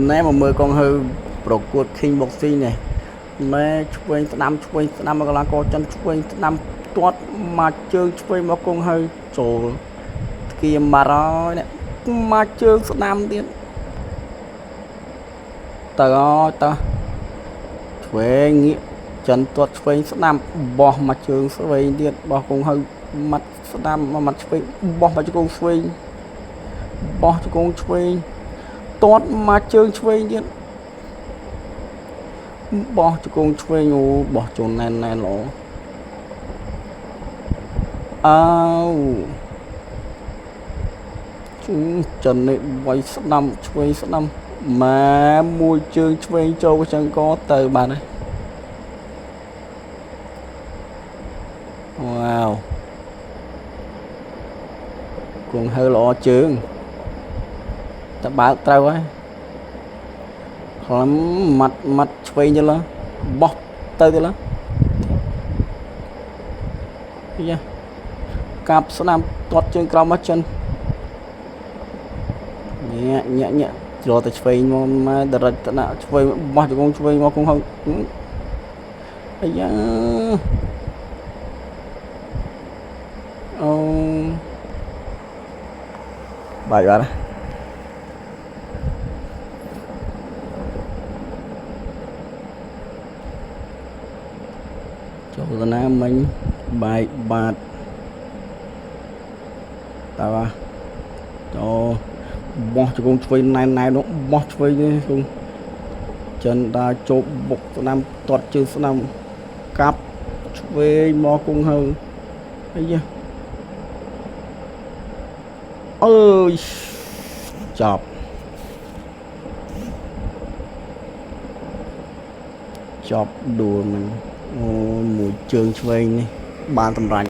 ណែមកមើលកងហៅប្រកួត King Boxing នេះណែឆ្វេងស្ដាំឆ្វេងស្ដាំមកកីឡាករចិនឆ្វេងស្ដាំទាត់មកជើងឆ្វេងមកកងហៅចូលគៀមបាត់ហើយនេះមកជើងស្ដាំទៀតទៅហើយតើឆ្វេងងាកចិនទាត់ឆ្វេងស្ដាំបោះមកជើងឆ្វេងទៀតបោះកងហៅមាត់ស្ដាំមាត់ឆ្វេងបោះមកជង្គង់ឆ្វេងបោះជង្គង់ឆ្វេង ទាត់មកជើងឆ្វេងទៀតបោះជង្គង់ឆ្វេងអូបោះចូលណែនណែនល្អអើជូចិននេះវាយស្ដាំឆ្វេងស្ដាំម៉ែមួយជើងឆ្វេងចូលចឹងក៏ទៅបានដែរវ៉ាវគង់ហៅល្អជើងតើបើកត្រូវហើយ ខ្លឹមម៉ាត់ម៉ាត់ឆ្វេងទៅលើបោះទៅទៅលើយ៉ាកាប់ស្ដាំទាត់ជើងក្រោមមកចិនញាក់ញាក់ញាក់ជ្រទៅឆ្វេងមកម៉ែដរិចតដាក់ឆ្វេងបោះជង្គង់ឆ្វេងមកគង់ហៅអាយ៉ាអូបាយបាត់ហើយចូលទៅណាមិញបែកបាតតើចូលបោះជង្គង់ឆ្វេងណែនណែននោះបោះឆ្វេងនេះគង់ចិនដើរចូលបុកស្ដាំទាត់ជើងស្ដាំកាប់ឆ្វេងមកគង់ហៅអីយ៉ាអើយចប់ចប់ដួលមិញអូមួយជើងឆ្វេងនេះបានតម្រាញ់។